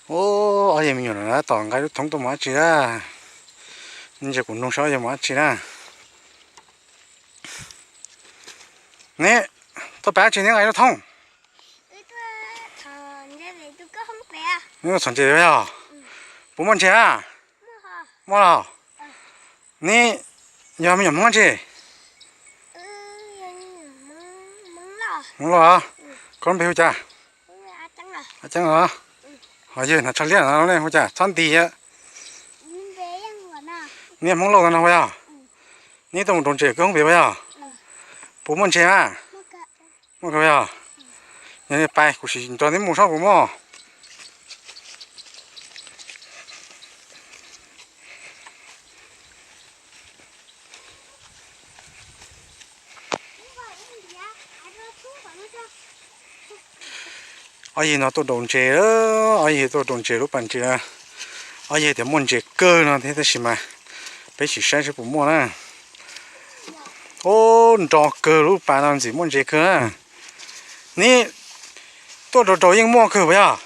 Ub, ob yawg me nyuam no tab tom nqa lub thoob tuaj mus dab tsi na? Ntsia kuv nug saib ob yawg mus dab tsi na. Neb tuaj pab dab tsi neb nqa lub thoob? Neb tuaj txhom ntses yog? Puas muaj ntses a? Muaj los? Neb yog me nyuam Hmoob tsi? Hmoob Lauj. Koj lub npe hu cas? Ceeb los? Ho yawg hnav tsho liab no hu cas txhob nti. Neb Hmoob Lauj no no puas yog? Neb tuaj mus rau ntses kawg hoob pem puas yog? Puas muaj ntses a? Muaj kawg yog? Yog li pais kuv sim nrog neb mus saib puas muaj. Ob yawg no tuaj daus ntses, ob yawg tuaj daus ntses lub pas ntses. Ob yawg tias muaj ntses kawg no thiab tab sis mas peb sim saib saib puas muaj na. Ub, nro kawg lub pas no ntxim muaj ntses kawg na. Neb tuaj daus daus yeej muaj kawg puas yog?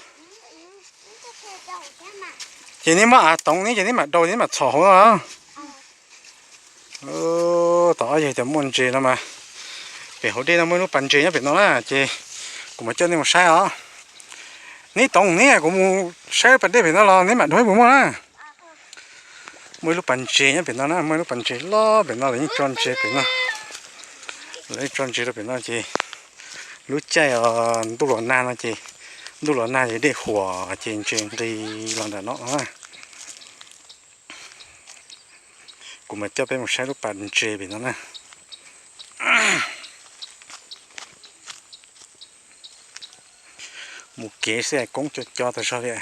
Ces neb muab av toov neb ces neb mam daus neb mam txhom hauv no. Tom ob yawg tias muaj ntses no mas, pem hauv dej no muaj ib lub pas ntses nyob pem no na ces kuv mam coj nej mus saib os. Neb toov neb kuv mus saib pas dej pem no los neb mam daus puas muaj na. Muaj ib lub pas ntses nyob pem no na, muaj ib lub pas ntses loj pem no lawv yeej tso ntses pem no. Lawv yeej tso ntses rau pem no ces lub caij ntuj los nag no ces, ntuj los nag ces dej huam ces ntses nqis los nram no. Kuv mam coj peb mus saib lub pas ntses pem no na. Mus kev xwb koob co co tas zog li.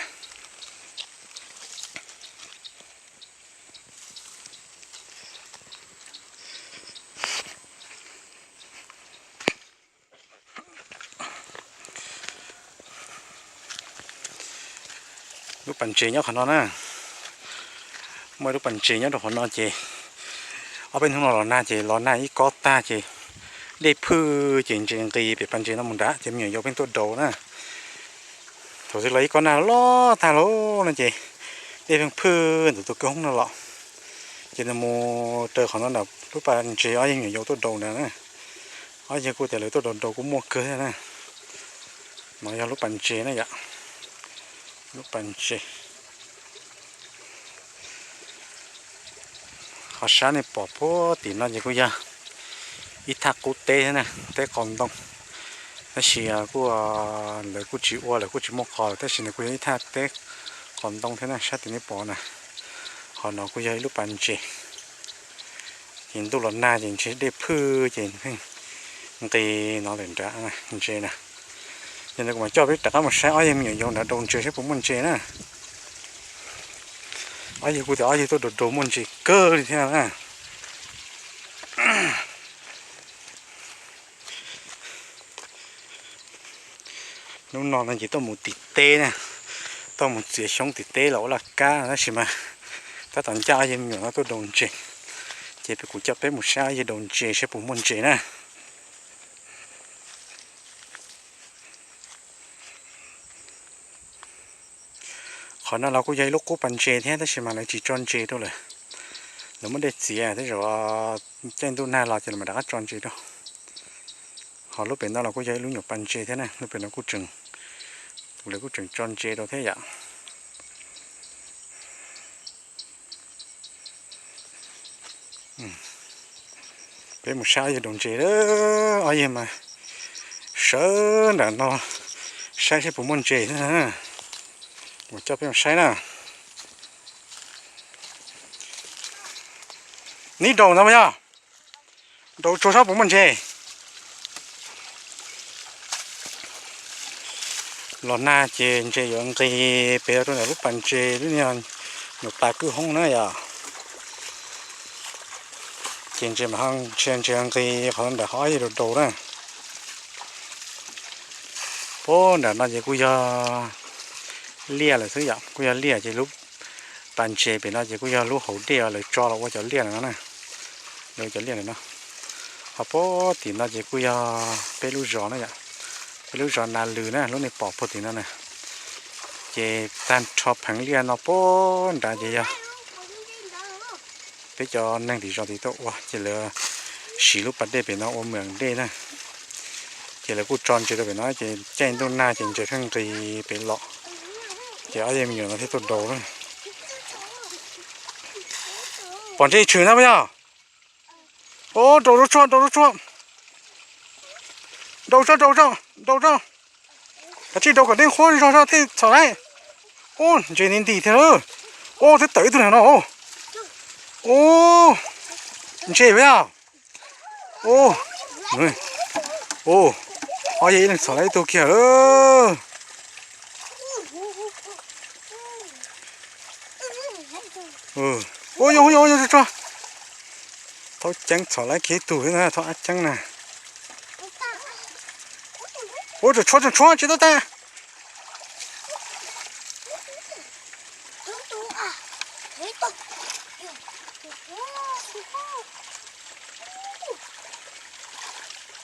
Lub pas ntses nyob qhov no na. Muaj ib lub pas ntses nyob rau qhov no ces ob peb hnub no los nag ces los nag ib kob tag ces dej phwj ces ntses nqis pem pas ntses no mus nrad ces me nyuam yaus pheej tuaj daus na. Thaum twg los ib kob nag loj tag lawm no ces dej pheej phwj ntawm tus kwj hoob no los. Ces nws mus raws qhov no nram lub pas ntses ob yawg me nyuam yaus tuaj daus ntawd na. Ob yawg kuj tias lawv tuaj daus daus kuj muaj kawg thiab na. No yog lub pas ntses na yom. Lub pas ntses. Qhov sab nej pom puag tim no ces kuj yog ib thaj qub teb thiab na, teb qos ntoo. Tab sis kuj, lawv kuj tsis ua, lawv kuj tsis muaj qos lawm, tab sis nws kuj yog ib thaj teb qos ntoo thiab na, sab tim nej pom na. Qhov no kuj yog ib lub pas ntses. Ces ntuj los nag ces ntshe dej phwj ces pheej nqis no lawm nrad ntses na. Yog li kuv mam coj peb rov qab mus saib ob yawg me nyuam yaus nrad daus ntses saib puas muaj ntses na. Ob yawg kuj tias ob yawg tuaj daus daus muaj ntses kawg li thiab na. Hnub no no ces tuaj mus tim teb na, tuaj mus txiav xyoob tim teb los ua laj kab tab sis mas tab tom ncaj ob yawg me nyuam no tuaj daus ntses, ces peb kuv coj peb mus saib ob yawg daus ntses saib puas muaj ntses na. Qhov no los kuj yog ib lub qub pas ntses thiab tab sis mas lawv tsis tso ntses rau lawm, lawv muab dej txiav tej zaum caij ntuj nag los ces lawv mam rov qab tso ntses rau. Ho lub pem no los kuj yog ib lub nyuam pas ntses thiab na, lub pem no kuj tseem, lawv kuj tseem tso ntses rau thiab yom. Peb mus saib ob yawg daus ntses, ob yawg mas sawv nram no saib saib puas muaj ntses thiab na. Mus coj peb mus saib na. Neb daus ntawd puas yog? Daus tsuag saib puas muaj ntses. Los nag ces ntses yuav nqis pem rau ntawm lub pas ntses lub niag nyuam pas kwj hoob na yom. Ces ntses mas ntsia ntses nqis qhov ntawm qhov ob yawg daus daus na. Puag nram no ces kuj yog liaj lawm xwb yom, kuj yog liaj ces lub pas ntses pem no ces kuj yog lub hauv dej uas lawv tso los ua cov liaj no na. Lawv ua cov liaj no. Ho puag tim no ces kuj yog peb lub zos na yom, peb lub zos Na Lws na, lub nej pom puag tim no na. Ces tag nrho pheev liaj no puag nrad ces yog peb cov neeg tim zos tim tuaj ua ces lawv siv lub pas dej pem no ua mws dej na. Ces lawv kuj tso ntses rau pem no ces caij ntuj nag ces ntses pheej nqis pem los. Ces ob yawg me nyuam no thiaj tuaj daus na. Pom ntses tshwm na puas yog? Ub, daus tsuag tsuag, daus tsuag tsuag. Daus tsuag tsuag, daus tsuag. Kav tsij daus kom dej nqhuab zog zog thiaj txhom lawm. Ub, ntses nti nti thiab lawm. Ub, twb tawm ib tug no. Ub, ntses puas yog? Ub, ub, ob yawg ib leeg txhom lawm ib tug kiag. Ub, yog, yog, yog, tsuag tsuag. Thaub ceeb txhom lawm kiag ib tug thiab na, thaub ab ceeb na. Ub, tseem tshuav, tseem tshuav, tsis tau tas.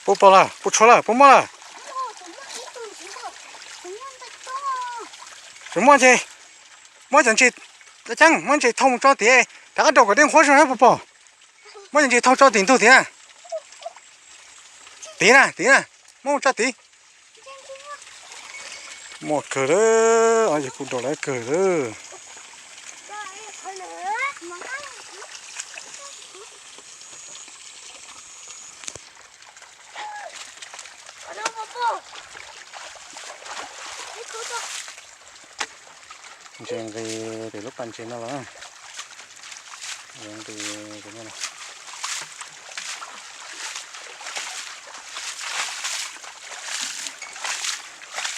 Puas pom lawm, puas tshuav lawm, puas muaj lawm? Tseem muaj ces, muab cov ntses, ceeb, muab ntses thau mus tso tid, rov qab daus kom dej nqhuab zog puas pom. Muab cov ntses thau tso tim ntug tid na. Tid na, tid na, muab mus tso tid. Muaj kawg lawm, ob yawg kuj daus lawm kawg lawm. Ntses nqis pem lub pas ntses no los. Nqis pem no los.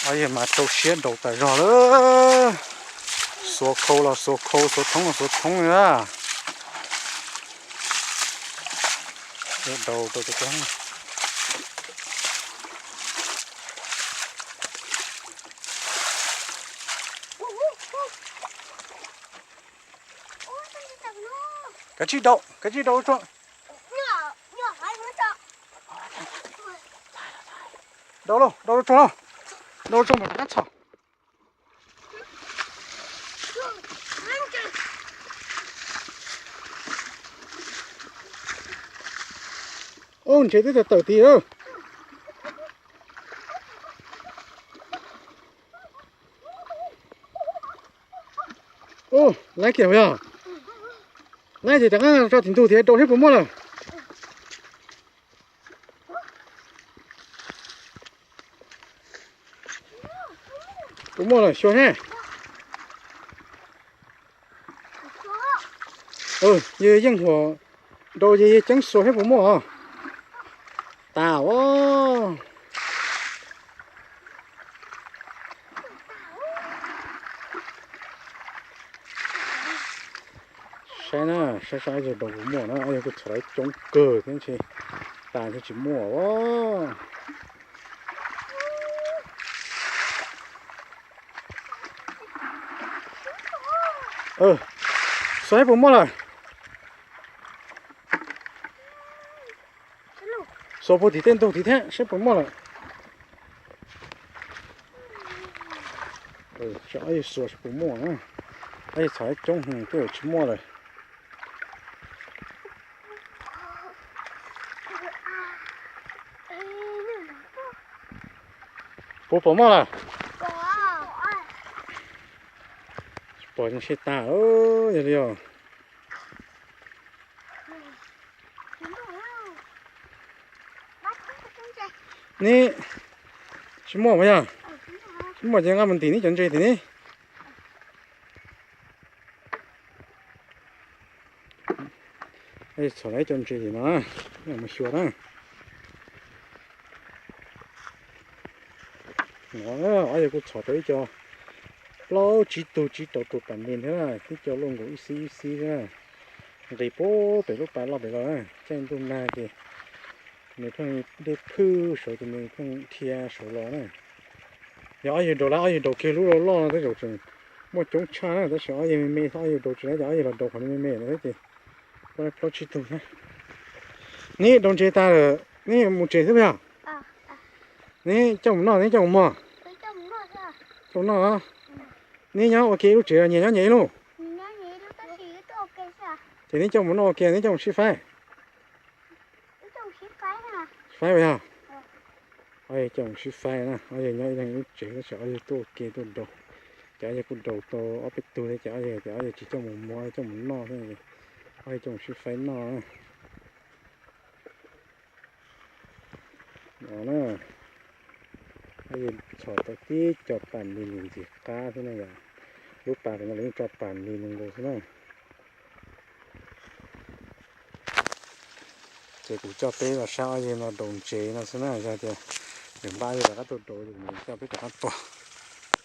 Ob yawg mas rau siab daus tas zog lawm. Xuas khau los xuas khau, xuas thoob los xuas thoob na. Daus rau cov Kav tsij daus, kav tsij daus tso. Daus lauj, daus tso lauj. Daus tso mas rov qab txhom. Ub, ntses twb tawm tawm tid. Ub, laib kiag puas yog? Laib ces rov qab tso tim ntug thiab rau seb puas muaj lawm. Puas muaj lawm xyuas seb. Yawg Yeej Huam rau yawg Ceeb xuas seb puas muaj os. Tas os. Saib na, saib saib yawg daus puas muaj na, yawg kuj txhom lawv coob kawg thiab ntshe tas ntshe tsis muaj os. Xuas seb puas muaj lawm. Xuas puag tim tej ntug tid thiab seb puas muaj lawm. Ob yawg xuas seb puas muaj na. Ob yawg txhom coob heev twb tsis muaj lawm. Puas pom muaj lawm? Tsis pom ntshe tas lawm yog li os. Neb, tsis muaj puas yog? Tsis muaj ces nqa mus ntim neb cov ntses tim neb. Txhom lawv ib co ntses tim no, mus xyuas na. No, ob yawg kuj txhom tau ib co plaub tsib tug tsib rau tus pam nti thiab na, tib co luaj nkaus ib xib ib xib thiab na. Nqis puag pem lub pas loj pem los, caij ntuj nag ces nws pheej dej phwj saud ces nws pheej dhia saud los na. Yog ob yawg daus lawm, ob yawg daus kiag lub loj loj no tej zaum tseem muaj coob tshaj na, tab sis ob yawg me me, ob yawg daus tsis lawm ces ob yawg los daus qhov me me no thiab ces plaub tsib tug thiab. Neb daus ntses tag lawm, neb mus tsev xwb puas yog? Neb coj mus noj, neb coj mus mog? Coj mus noj. Neb nyob ua ke lub tsev, nyias nyob nyias ib lub. Ces neb coj mus noj ua ke, neb coj mus sib faib. Sib faib yog. Ob yawg coj mus sib faib na, ob yawg nyob ib leeg ib lub tsev tab sis ob yawg tuaj ua ke tuaj daus. Ces ob yawg kuj daus tau ob peb tug thiab ces ob yawg tias ob yawg tsis coj mus muag, ob yawg coj mus noj xwb. Ob yawg coj mus sib faib noj na. No na, ob yawg txhom tau tib co pas li nws ntxim qab xwb na yom. Lub pas ntawd no lawv yeej tso pas li no nkaus xwb na. Ces kuv coj peb los saib ob yawg no daus ntsev no xwb na, yog tias nws npaj yawg rov qab tuaj daus ces kuv mam coj peb rov qab tuaj.